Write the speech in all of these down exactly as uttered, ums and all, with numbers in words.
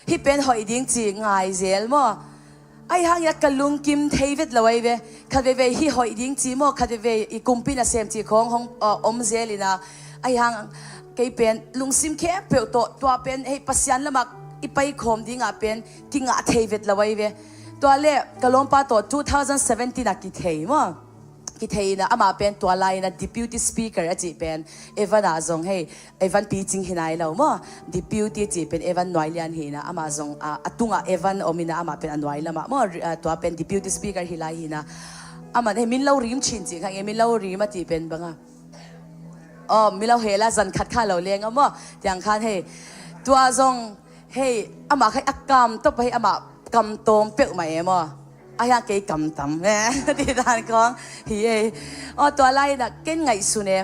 Hih pen hoih ding ci ngai zel maw? Ahi hangin a ka lungkim thei vet lo ahi ve. Khat veivei hih hoih ding ci maw, khat veivei i kumpi nasem ci khawng hong, uh, om zel ina. Ahi hang kei pen lungsim khempeuh tawh tua pen hei Pasian lamah i pai khawm dingah pen kingah thei vet lo ahi ve. Tua le ka lawmpa tawh two thousand seventeen ah kithei maw? Kithei ina, amah pen tua lai ina deputy speaker a cih pen Evan ah zong hei, Evan Pi Cing hi nai lo maw? Deputy cih pen Evan Nuai Lian hi ina, amah zong, ah, a tungah Evan om ina, amah pen a nuai lamah maw? Ri-, ah, tua pen deputy speaker hi lai hi ina. Amah hei Min Lo Rim chin cih kha nge, Min Lo Rim a cih pen banga. Oh, Min Lo Hela zan khat kha lo leng a maw? Tiang khan hei. Tua zong hei, amah khai a kam tawp hei, amah kam tawm peuh mah e maw? Ahi hang kei kam tam e. Ti dan kong hi e. Oh, tua lai ina ken ngaihsun e.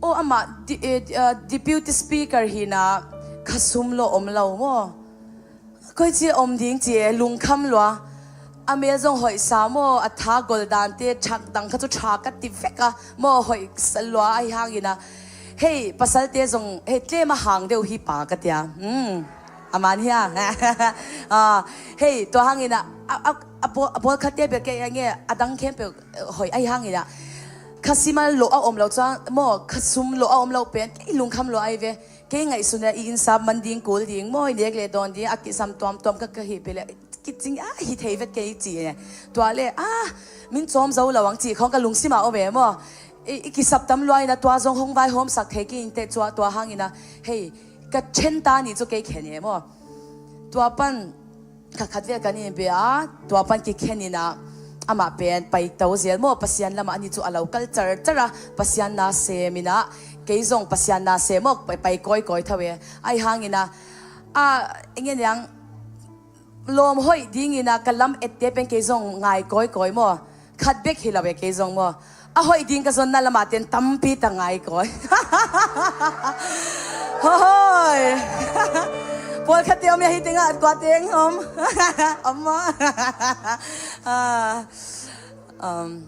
Oh, amah di-, eh, ah, deputy speaker hi ina, khasum lo om lo maw? Koi ci om ding ci e, lungkham lua. A mel zong hoih sa maw, a tha gol dante, thak dang kha cu tha ka ti vek a, maw hoih sa lua ahi hang ina. Hei, pasalte zong, hei, tlem a hang deuh hi pa ka tia. Hmm. A man hia. Ah, hei, tua hang ina, a, a, a bawl, a bawl khatte bia kei a nge, a dang khempeuh, eh, hoih ahi hang ina. Khasim a lo a om lo cuang, maw, khasum lo a om lo pen, kei lungkham lo ahi ve. Kei ngaihsun a i innsap man ding, kul ding, maw, i nek le dawn ding, a kisam tuamtuam ka, ka hi pele, kicing a hi thei vet kei ci e. Tua le, ah, min cawm zo lo ang ci khawng ka lungsim a om e maw? I, i kisap tam lua ina tua zong hong vaihawmsak thei ki in te cua tua hang ina, hei, ka chen ta ni cu kei khen e maw? Tua pan, ka khat vel kan in bia, tua pan kikhen ina, amah pen pai to zel maw, Pasian lamah ani cu a lo kal carcar a, Pasian na sem ina, kei zong Pasian na sem maw, pai, pai kawikawi tho e. Ahi hang ina, a, enge niang, lawm hoih ding ina ka lam ette pen kei zong ngai kawikawi maw? Khat bek hi lo e kei zong maw? A hoih ding ka zonna lamah ten tampi ta ngai kawi. Hoi. Pawlkhatte om ia hi tengah, tua teng om. Om maw? Ah, um,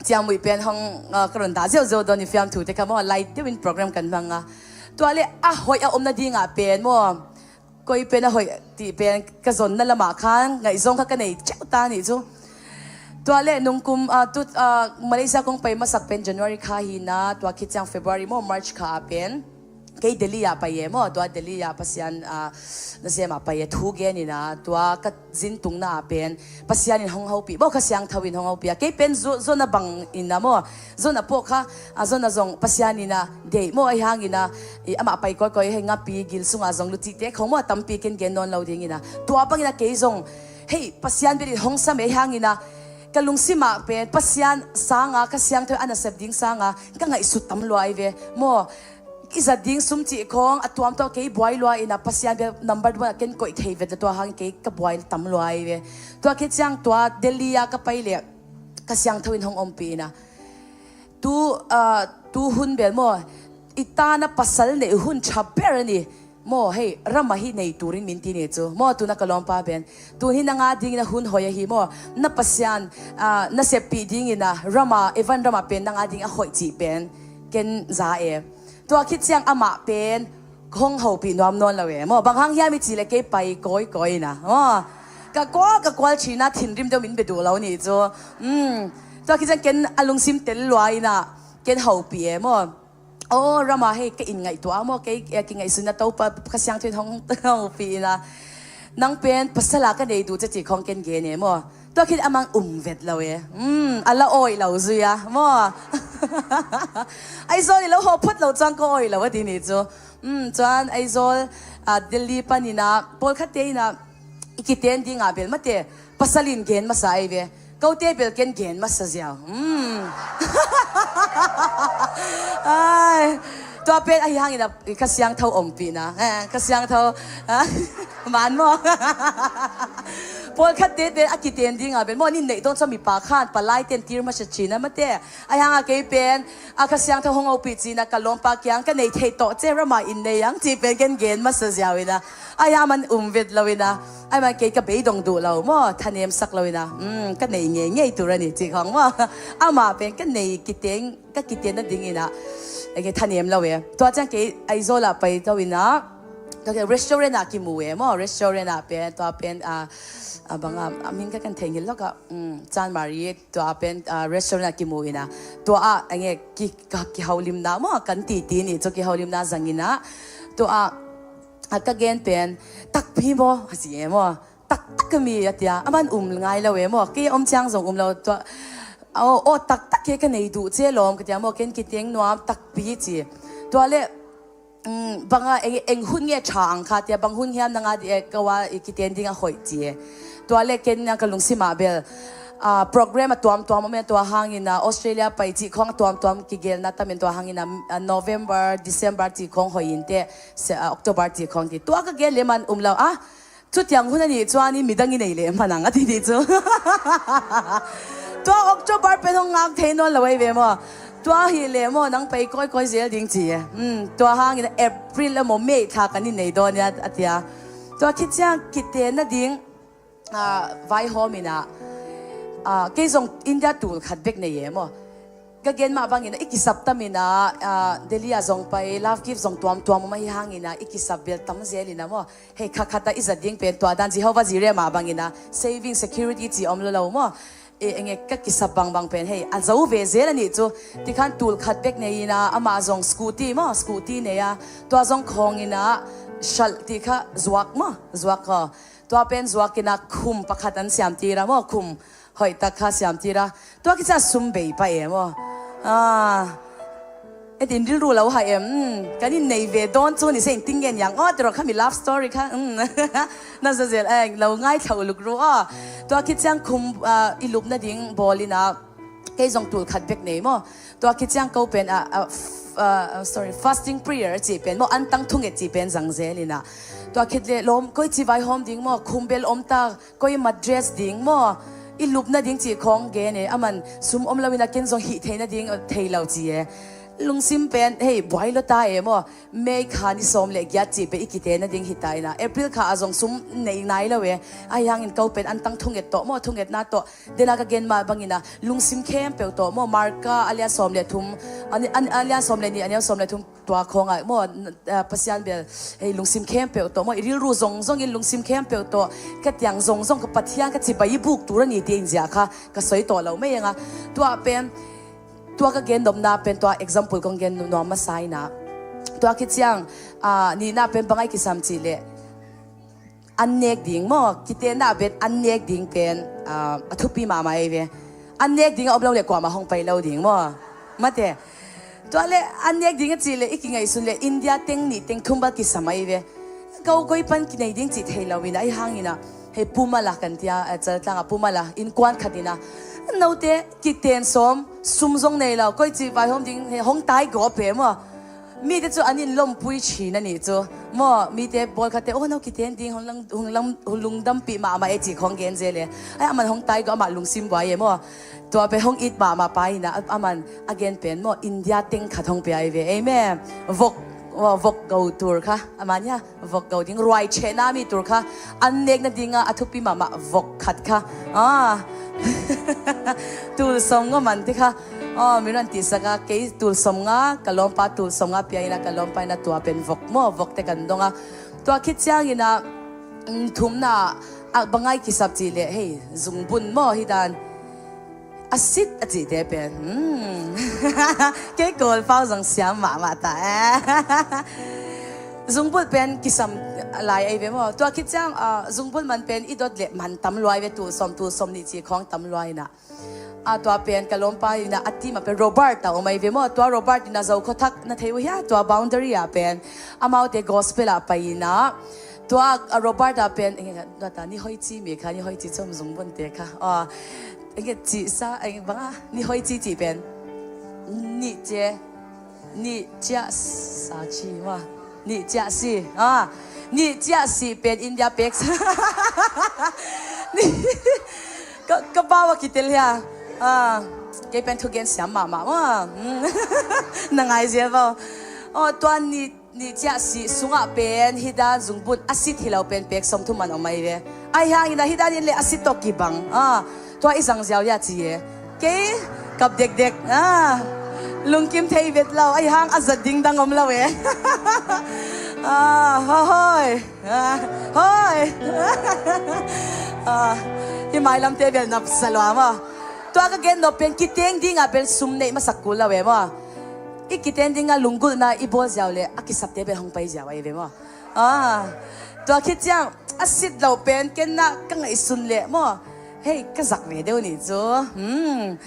ciangmuih pen hong, ah, ka run dah ziauziau dawn i fiamthu te kha maw? Lai deuh in program kan hmang a. Tua le a hoih a om nadingah pen maw? Koi pen a hoih tih pen ka zonna lamah khan ngaihzawng kha ka nei ceuh ta nih cu. Tua le nungkum, ah, tu, ah, Malaysia kong pai masak pen January kha hi ina, tua khit ciang February maw, March kha ah pen kei Delhi ah pai e maw, tua Delhi ah Pasian, ah, nasem ah pai e, thu gen ina, tua ka zin tungna ah pen Pasian in hong hopih, maw, Kha Siangtho in hong hopih a. Kei pen zu-, zonna bang ina maw, zonna pawh kha, a zonna zong Pasian ina deih maw, ahi hang ina, i, amah pai kawikawi hei ngapi gil sungah zong lucihte khong maw, tampi ken gen nawn lo ding ina. Tua bang ina kei zong, hei, Pasian bel in hong sam e, ahi hang ina, ka lungsim ah pen Pasian sanga, Kha Siangtho a nasep ding sanga ka ngaihsut tam lua ahi ve maw? I zat ding sum cih khawng a tuam tawh kei buai lua ina, Pasian bia number one ah ken koih thei vet le tua hang kei ka buai tam lua ahi ve. Tua khit ciang tua Delhi ah ka pai le Kha Siangtho in hong ompih ina. Tu, ah, tu hun bel maw, i ta na pasal neih hun tha ber a ni. Maw, hei, ram ah hi nei turin min ti ni cu. Maw, tu na ka lawmpa pen. Tu hi nang a ding ina hun hoih ahi maw. Na Pasian, ah, na seppih ding ina ram ah, Evan ram ah pen nang a ding a hoih cih pen ken za e. Tua khit ciang amah pen hong hopih nuam nawn lo e maw. Bang hang hiam i cih le kei pai kawikawi ina maw. Ka kual, ka kual cina thinrim deuh min bia duh lo ni cu. Um, tua khit ciang ken a lungsim tel lua ina ken hopih e maw. Oh, ram ah hei ka in ngaihtuah maw, kei, eh, kingaihsun a Topa Kha Siangtho in hong hopih ina. Nang pen pasal a ka nei duh cih khawng ken gen e maw. Tua khit amang um vet lo e. Um, a la awi lo zui a maw. Aizawl i lo hawh phot lo cuang ka awi lo a ti ni cu. Um, cuan Aizawl, ah, Delhi pan ina, pawlkhatte ina, i kiten dingah bel mate, pasal in gen masa ahi ve. Kote bel ken gen masa ziau. Um. Ai, tua pen ahi hang ina, Kha Siangtho ompihna. Eh, Kha Siangtho. Ah, man maw. Pawlkhatte pen a kiten dingah bel maw, nin neih dawn cu mipa khan palai ten tir masa cina mate. Ahi hang a kei pen, a Kha Siangtho hong hopih cina ka lawmpa kiang ka nei theih tawh ce ram ah in nei ang cih pen ken gen masa ziau ina. Ahi hang man um vet lo ina. Ahi man kei ka beidong duh lo maw, thanemsak lo ina. Um, ka nei ngeingei tur a ni cih khawng maw. Amah pen ka nei kiteng, ka kiten nading ina. Ai, kei thanem lo e. Tua ciang kei Aizawl ah pai to ina. Tua ke restaurant ah kimu e maw, restaurant ah pen, tua pen, ah, ah, bang a, a min ka kan thei ngil lawk a, um, Chanmari, tua pen, ah, restaurant ah kimu ina, tua ah, a nge, ki, ka, kihaulimna maw, kan titi ni, cu kihaulimna zang ina, tua ah, ah, ka gen pen, takpi maw, a ci e maw, taktak a mi a tia, a man um ngai lo e maw, kei om ciang zong um lo, tua, aw, aw, taktak ke ka nei duh ce lawm, ka tia maw, ken kiteng nuam takpi ci, tua le, um, banga eng, eng hun nge tha ang kha tia, bang hun hiam nanga di e, kawa i kiten ding a hoih ci e. Tua le ken na ka lungsim ah bel, ah, program a tuamtuam om e, tua hangina Australia pai cih khong a tuamtuam kigelna tamin tua hangina, ah, November, December cih khong hoih in te, se, ah, October cih khong ti. Tua ka gen le man um lo a, cutiang hun a nih cuan i midang i nei leh manang a ti dih cu. Tua October pen hong ngak thei nawn lo ei ve maw? Tua hi leh maw, nang pai kawikawi zel ding ci e. Um, tua hangin April a maw, May thla kan i nei dawn ia a tia. Tua khit ciang kite nading, ah, vaihawm ina, ah, kei zong India tul khat bek nei e maw? Ka gen mah bangina i kisap tamina, ah, Delhi ah zong pai, love gift zong tuamtuam om ahi hangina i kisap bel tam zel ina maw? Hei, khakhata i zat ding pen tua dan Jehovah Jireh mah bangina saving security ci om lo lo maw? E, enge ka kisap bangbang pen hei, a zo ve zel a nih cu. Tikhan tul khat bek nei ina, amah zong scooty maw, scooty nei a, tua zong khawng ina, shalh ti kha zuak maw, zuak kha. Tua pen zuak ina khum pakhat an siam tira maw, khum hoih tak kha siam tira. Tua kica sum bei pah e maw? Ah. E tin rilru lo ha em? Um, kan in nei ve dawn cu ni se in ting ngen yang. Aw, tiro kha mi love story kha. Um. Na zazel eng lo ngai thlau lukru aw. Tua khit ciang khum, ah, i lup nading bawl ina, kei zong tul khat bek nei maw? Tua khit ciang ko pen, ah, ah, f-, ah, ah, sorry, fasting prayer ci pen maw, an tang thunget ci pen zang zel ina. Tua khit le lawm, koi ci vaihawm ding maw, khum bel om ta, koi mat dress ding maw, i lup nading ci khawng gen e, a man sum om lo ina ken zong hih thei nading, ah, thei lo ci e. Lungsim pen, hei, buai lo ta e maw, May kha ni sawm le giat ci pen i kite nading hi ta ina, April kha a zong sum nei nai lo e, ahi hangin ko pen an tang thunget tawh maw, thungetna tawh, dena ka gen mah bangina, lungsim khempeuh tawh maw, Marka a lian sawm le thum, a ni-, a, a lian sawm le nih, a neu sawm le thum, tua khawngah maw, n-, ah, Pasian bel, hei, lungsim khempeuh tawh maw, i rilru zongzong in lungsim khempeuh tawh, ka tiang zongzong ka Pathian ka cibai i buk tur a ni ti in zia kha, ka soi tawh lo mei anga. Tua pen, tua ka gen nopna pen, tua example kong gen nuam masa ina. Tua khit ciang, ah, nihna pen bangai kisam cih leh, an nek ding maw, kitenna bet an nek ding pen, ah, a thupi mahmah ei ve. An nek ding a om lo le kuamah hong pai lo ding maw? Mate. Tua le an nek ding a cih le i kingaihsun le India teng nih teng thum bal kisam ei ve. Ko koi pan kinei ding cih thei lo ina, ahi hangina. Hei pumala kan tia, eh, Chaltlang a pumala, innkuan khat ina. Note, kiten sawm, sum zong nei lo, koi ci vaihawm ding, hei, hong tai gawp e maw? Mite cu an in lompui chin a nih cu. Maw, mite bawlkhatte, oh, no kiten ding, hong lang, hong lang, hong lungdampih mahmah e ci khawng gen zel e. Ai, aman hong tai gawp, amah lungsim buai e maw? Tua pen hong it mahmah pa ina, a, aman a gen pen maw, India teng khat hong pia i ve. Amen. Vok, vok go tur kha. Aman ia, vok go ding ruai chehna mi tur kha. An nek nadinga a thupi mahmah vok khat kha. Ah. Tul sawm ngawh man ti kha. Ah, mi ran tihsak a, kei tul sawm nga, ka lawmpa tul sawm nga pia ina, ka lawmpa ina tua pen vok maw, vok te kan dong a. Tua khit ciang ina, mm, thumna, a bangai kisap cih leh, hei, zungbun maw hi dan. A sit a cihte pen. Hmm. Kei Kawl pau zong siam mahmah ta e. Zungbulh pen kisam lai ei ve maw? Tua khit ciang, ah, zungbulh man pen i dot leh man tam luai ve, tul sawm, tul sawm nih ci khawng tam luai ina. Ah, tua pen ka lawmpa ina a team ah pen Robert a om ei ve maw? Tua Robert ina Zo khuathak na thei uh hia? Tua boundary ah pen. Amaute gospel ah pai ina. Tua, ah, Robert ah pen, eh, tua ta, ni hoi ci mi kha, ni hoi ci com zungbunhte kha. Ah, Enge cihsa, enge banga, ni hoi ci ci pen. Ni cia, ni cia sa ci ma. Ni cia si. Ah, ni cia si pen India pek. Ni, ka, ka bawa kitel hia. Ah, kei pen thugen siam mama ma. Hmm. Na ngai zial bawa. Oh, tuan ni Ni ciah sih sungah pen hih dan zungbun a sit hi lo pen pek sawmthum man om ahi ve. Ahi hangin a hih dan in le a sit tawh kibang. Ah, tua i zang ziau hia ci e. Kei kap dekdek. Ah, lungkim thei vet lo. Ahi hang a zat ding dang om lo e. Ah, hoi. Ah, hoi. Ah, hi mailamte bel nopsa lua maw. Tua ka gen nop pen kiteng dingah bel sum neih masak kul lo e maw. I kiteng dingah lunggulhna i bawl ziau le a kisapte bel hong pai ziau ahi ve maw. Ah, tua khit ciang a sit lo pen ken na ka ngaihsun le maw. Hei, ka zak ve deuh ni cu. Hmm.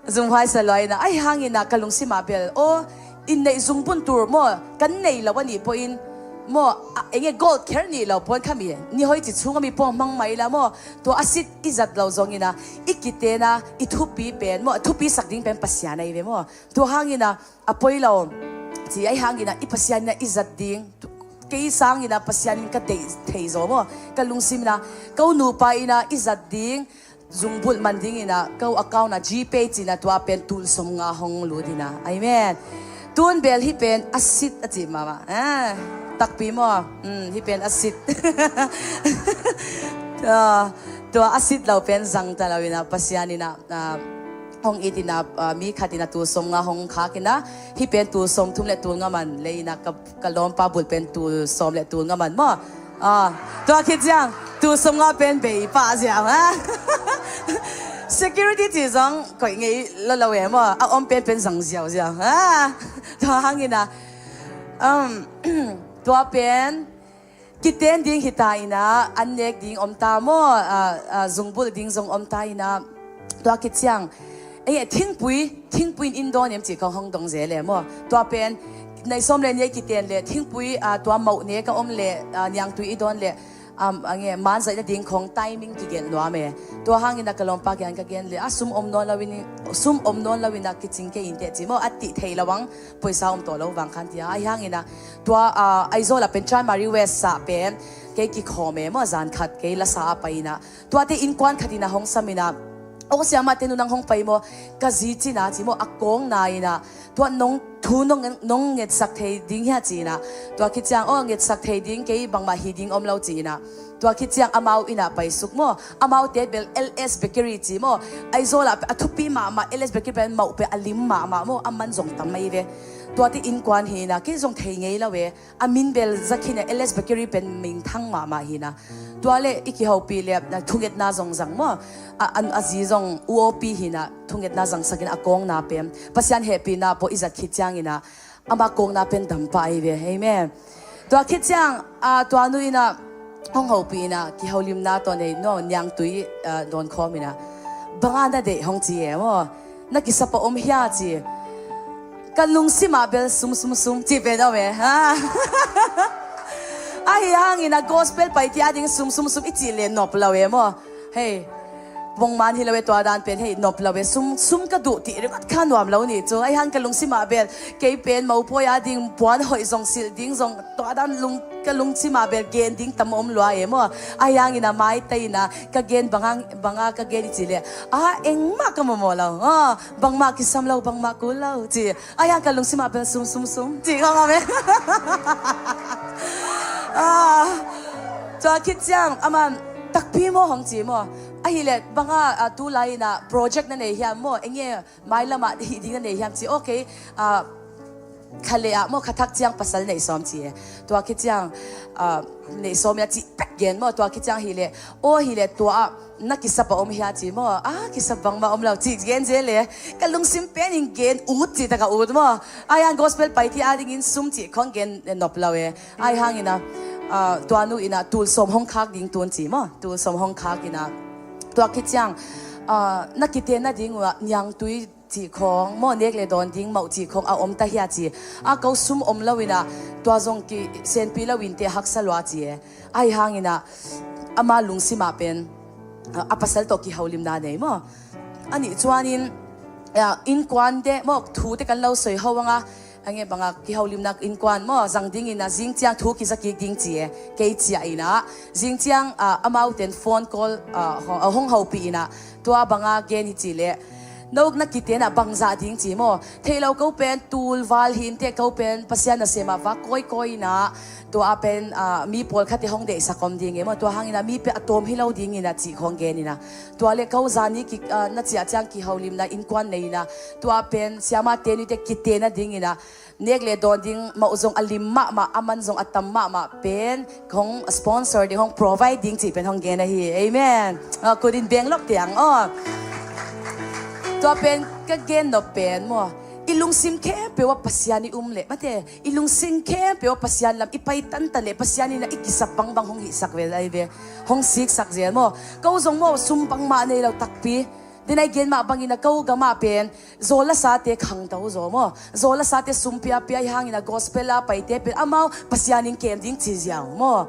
Zumhuai sa lua ina, ahi hangina ka lungsimah bel aw, in neih zungbulh tur maw, kan nei lo a nih pawhin maw, a, enge gold kher nih lo pawn khami ni hoi ci chunga mi pawng hmang mai la maw, tua a sit i zat lo zongina i kitena i thupi pen maw, a thupi sak ding pen Pasian ahi ve maw. Tua hangina a poi lo ci, ahi hangina i Pasian ina i zat ding, kei sangina Pasian in ka deih thei zaw maw, ka lungsimina ka u nupa ina i zat ding, zungbulh man dingina ka u account a GPay cina tua pen tul sawmnga hong lut ina. Amen. Tun bel hi pen a sit a ci mahmah. Ah, takpi maw. Hmm, hi pen a sit. Ah, tua a sit lo pen zang ta lo ina Pasian ina, ah, hong it ina, ah, mi khat ina tul sawmnga hong khak ina, hi pen tul sawmthum le tul nga man le ina ka, ka lawmpa bulh pen tul sawm le tul nga man maw. Ah, tua khit ciang tul sawmnga pen bei pah ziau ha. Security ci zong koih ngei lo lo e maw, a om pen pen zang ziau ziau ha. Tua hangina, um, tua pen kiten ding hi ta ina, an nek ding om ta maw, ah, ah, zungbulh ding zong om ta ina, tua khit ciang enge thingpui, thingpui in in dawn em ci khong hong dong zel e maw. Tua pen neih sawm le nih kiten le thingpui, ah, tua mauh nek a om le, ah, niangtui i dawn le, um, ange manzaihna ding khong timing kigelh nuam e. Tua hangina ka lawmpa kiang ka gen le, a sum om nawn lo in, sum om nawn lo ina kicing kei in teh ci maw, a tih thei lo ang, poisa om tawh lo vang khan tia. Ahi hangina tua, ah, Aizawl ah pen Chanmari West ah pen kei kikhawm e maw, zan khat kei lasa a pai ina, tuate innkuan khat ina hong sam ina, aw siamah te nu nang hong pai maw, ka zi cina ci maw, a kawng na ina, tua nong thu nong, nong ngetsak thei ding hia cina. Tua khit ciang aw ngetsak thei ding, kei bangmah hi ding om lo cina. Tua khit ciang amau ina pai suk maw, amaute bel LS Bakery ci maw, Aizawl ah a thupi mahmah, LS Bakery pen mauh pen a lim mahmah maw, a man zong tam mai ve. Tuate innkuan hi ina kei zong thei ngei lo e. A min bel za khin a, LS Bakery pen minthang mahmah hi ina. Tua le i kihopih le, ah, thungetna zong zang maw. A, a, a zi zong U O P hi ina, thungetna zangsak ina a kawng na pen Pasian hehpihna paw i zat khit ciang ina, ama kawng na pen dam pah ahi ve. Amen. Tua khit ciang, ah, tua nu ina hong hopih ina kiholimna tawh nei no, niangtui, ah, dawn khawm ina, banga na deih hong ci e maw. Na kisap a om hia ci. Ka lungsimah bel sum, sum, sum ci pen om e. Ha? Ahi hangina gospel pai tia ding sum, sum, sum i cih le nop lo e maw. Hei, bongman hi lo e tua dan pen, hei, nop lo e, sum, sum ka duh tih ringawt kha nuam lo ni cu. Ahi hang ka lungsimah bel kei pen mopawi a ding puan hoih zong silh ding zong tua dan lung, ka lungsimah bel gen ding tam om lua e maw. Ahi hangina maita ina ka gen banga, banga ka gen i cih le, a, engmah ka mawmaw lo. Ah, bangmah kisam lo, bangmah kul lo ci. Ahi hang ka lungsimah bel sum, sum, sum ci ka ngam e. Ah, tua khit ciang ama takpi maw hong ci maw. Ahile banga, ah, tulai ina project na nei hiam maw, enge mailamah hih ding na nei hiam ci. Okay, ah, kha le ah maw, kha thak ciang pasal neih sawm ci e. Tua khit ciang, ah, neih sawm ina cih pek gen maw. Tua khit ciang hile, aw hile tua ah na kisap a om hia ci maw. A, kisap bangmah om lo ci gen zel e. Ka lungsim pen in gen ut ci taka ut maw. Ahi hang gospel pai ti a dingin sum ci khong gen nop lo e. Ahi hangina, ah, tua nu ina tul sawm hong khak ding tun ci maw. Tul sawm hong khak ina, tua khit ciang, ah, na kitenna ding uh ah niangtui cih khawng maw, nek le dawn ding mauh cih khawng a om ta hia ci. A, ko sum om lo ina tua zong kisenpi lo in teh haksa lua ci e. Ahi hangina ama lungsimah pen, a, a pasal tawh kiholimna nei maw. A nih chuanin, a, innkuan te maw, thu te kan lo sawi ho anga, a nge banga kiholimna innkuan maw zang dingina zing ciang thu kiza kik ding ci e. Kei ciah ina zing ciang, a, amau ten phone call, a, hong, a, hong hopih ina tua banga gen hi ci le, No na kiten ah bangzah ding ci maw? Thei lo, ko pen tul val hi inteh, ko pen Pasian nasem ah va kawikawi in ah, tua ah pen, ah, mi pawlkhatte hong deihsak om ding e maw? Tua hangin ah mi pen a tawm hi lo ding in ah cih khawng gen in ah, tua leh ko zani ki, ah, na ciah ciang kiholimna innkuan nei in ah, tua ah pen siamahte nuite kiten nading in ah, nek leh dawn ding mah uh zong a lim mahmah, a man zong a tam mahmah pen hong sponsor ding, hong provide ding cih pen hong gen ahi. Amen. Ah, kut in beng lok teh ang aw. Tua pen ka gen nop pen maw, i lungsim khempeuh ah Pasian i um leh, mate, i lungsim khempeuh ah Pasian lam i pai tantan leh, Pasian in ah i kisap bangbang hong hihsak vel ahi ve. Hong siksak zel maw. Ko zong maw, sum bangmah nei lo, takpi. Dena i gen mah bangin ah ko gam ah pen zawl lasate khangto zaw maw? Zawl lasate sum piapia, ahi hangin ah gospel a paite pen amau Pasian in kem ding ci ziau maw?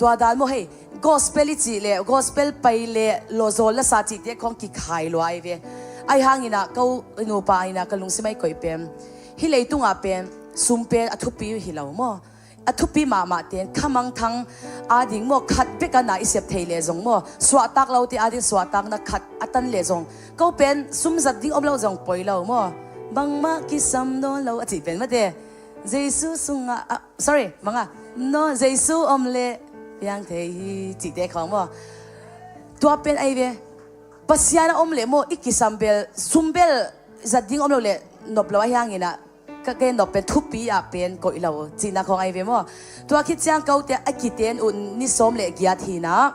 Tua dan maw, hei, gospel i cih leh, gospel pai leh, lo zawl lasa cihte khawng kikhai lua ahi ve. Ahi hangin ah ko nupa in ah ka lungsim ah i koih pen, hih leitung ah pen sum pen a thupi hi lo maw? A thupi mahmah ten khamangthang ading maw, khat bek a na i sep thei leh zong maw, suahtak lote ading suahtakna khat a tan leh zong, ko pen sum zat ding om lo zong poi lo maw? Bangmah kisam dawn lo a cih pen, mate, Jesu sungah, ah, sorry, bang a, no, Jesu om leh piang thei hi cihte khawng maw? Tua pen ahi ve. Pasian a om leh maw, i kisam bel, sum bel zat ding om lo leh nop lo, ahi hangin ah ka gen nop pen thupi ah pen koih lo cihna khawng ahi ve maw? Tua khit ciang kote a kiten uh ni sawm leh giat hi in ah,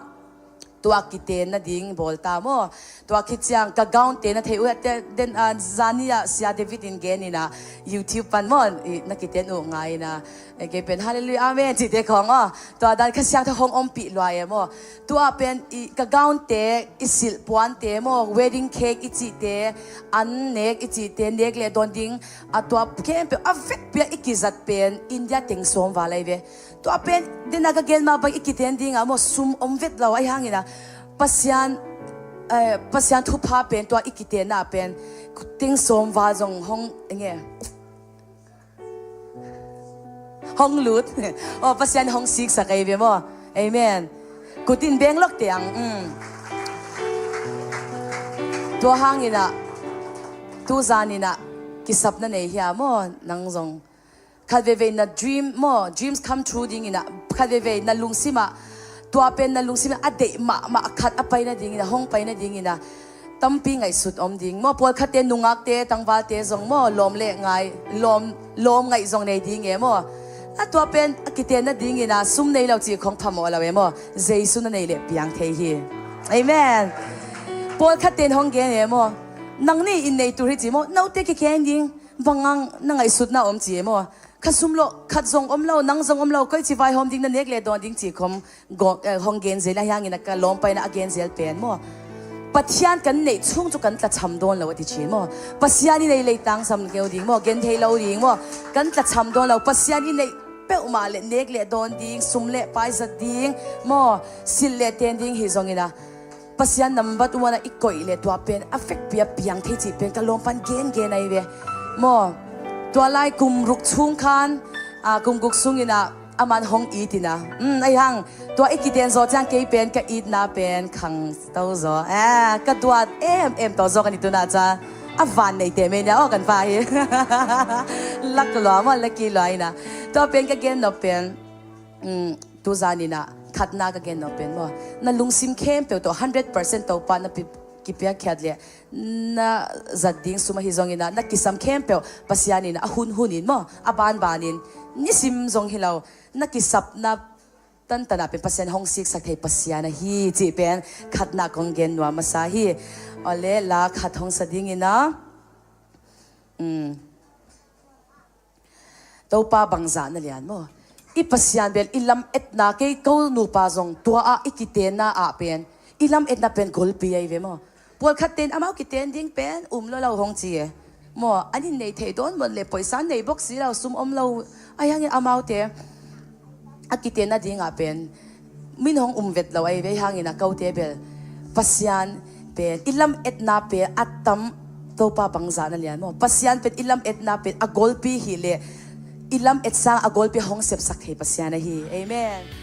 tua kiten nading bawl ta maw? Tua khit ciang ka gown te na thei uh, te den, ah, zani ah Sia David in gen in ah, YouTube pan maw, i, na kiten uh ngai in ah, e, kei pen hallelujah, amen cihte khawng aw. Tua dan Kha Siangtho hong ompih lua e maw? Tua pen i, ka gown te, i silh puante maw, wedding cake i cihte, an nek i cihte, nek leh dawn ding, a tua khempeuh a vekpi ah i kizat pen India teng sawm val ahi ve. Tua pen dena ka gen mah bang i kiten ding ah maw, sum om vet lo, ahi hangin ah Pasian, eh, Pasian thupha pen tua i kitenna pen teng sawm val zong hong, enge, hong lut. Aw, Pasian hong siksak ahi ve maw? Amen. Kut in beng lok teh ang. Mm. Tua hangin ah, tu zan in ah kisapna nei hia maw, nang zong? Khat veivei na dream maw, dreams come true ding in ah, khat veivei na lungsim ah, tua pen na lungsim ah a deih mahmah khat a pai nading in ah, hong pai nading in ah, tampi ngaihsut om ding maw? Pawlkhatte, nungakte, tangvalte zong maw, lawm leh ngai, lawm, lawm ngaih zong nei ding e maw? A tua pen a kiten nading in ah sum nei lo cih khawng phamawh lo e maw? Jesu na nei leh piang thei hi. Amen. Pawlkhatte in hong gen e maw? Nang ni in nei tur hi ci maw? Note kikeng ding, bang hang na ngaihsutna om ci e maw? Kha sum lo, khat zong om lo, nang zong om lo, koici vaihawm ding, na nek leh dawn ding cih khawng, go-, eh, hong gen zel, ahi hangin ah ka lawm pai in ah a gen zel pen maw, Pathian kan neih chung cu kan tlacham dawn lo a ti chin maw? Pasian i nei lei tangsam keu ding maw? Gen thei lo ding maw? Kan tlacham dawn lo. Pasian i neih peuhmah leh nek leh dawn ding, sum leh pai zat ding maw, silh leh ten ding hi zongin ah, Pasian number one ah i koih leh tua pen a vekpi ah piang thei cih pen ka lawm pan gengen ahi ve maw? Tua lai kum ruk chung khan, ah, kum guk sungin ah aman hong it in ah, um, ahi hang, tua i kiten zaw ciang kei pen ka itna pen khangto zaw, ah, ka duat emem tawh zaw kan i tun ah ca. A van neite mei nia aw kan pa hi. Lak lua maw, laki lua in ah. Tua pen ka gen nop pen, um, tu zan in ah khatna ka gen nop pen maw, na lungsim khempeuh tawh hundred percent Topa na pi-, kipiakkhiat leh na zat ding sum ahi zongin ah, na kisam khempeuh Pasian in ah a hunhun in maw, a banban in, nisim zong hi lo, na kisapna tantan ah pen Pasian hong siksak thei Pasian ahi cih pen khatna kong gen nuam masa hi. Awle, la khat hong sa ding in ah, um, Topa bangzah na lian maw? I Pasian bel i lametna, kei ko nupa zong tua ah i kitenna ah pen, i lametna pen golpi ahi ve maw? Pawlkhatte in amau kiten ding pen um lo lo hong ci e maw? An in nei thei dawn mawk leh, poisa nei bok si lo, sum om lo, ahi hangin amaute a kitenna ding ah pen min hong um vet lo ahi ve, ahi hangin ah kote bel Pasian pen i lametna pen a tam. Topa bangzah na lian maw? Pasian pen i lametna pen a golpi hi leh, i lamet sang a golpi hong sepsak thei Pasian ahi. Amen.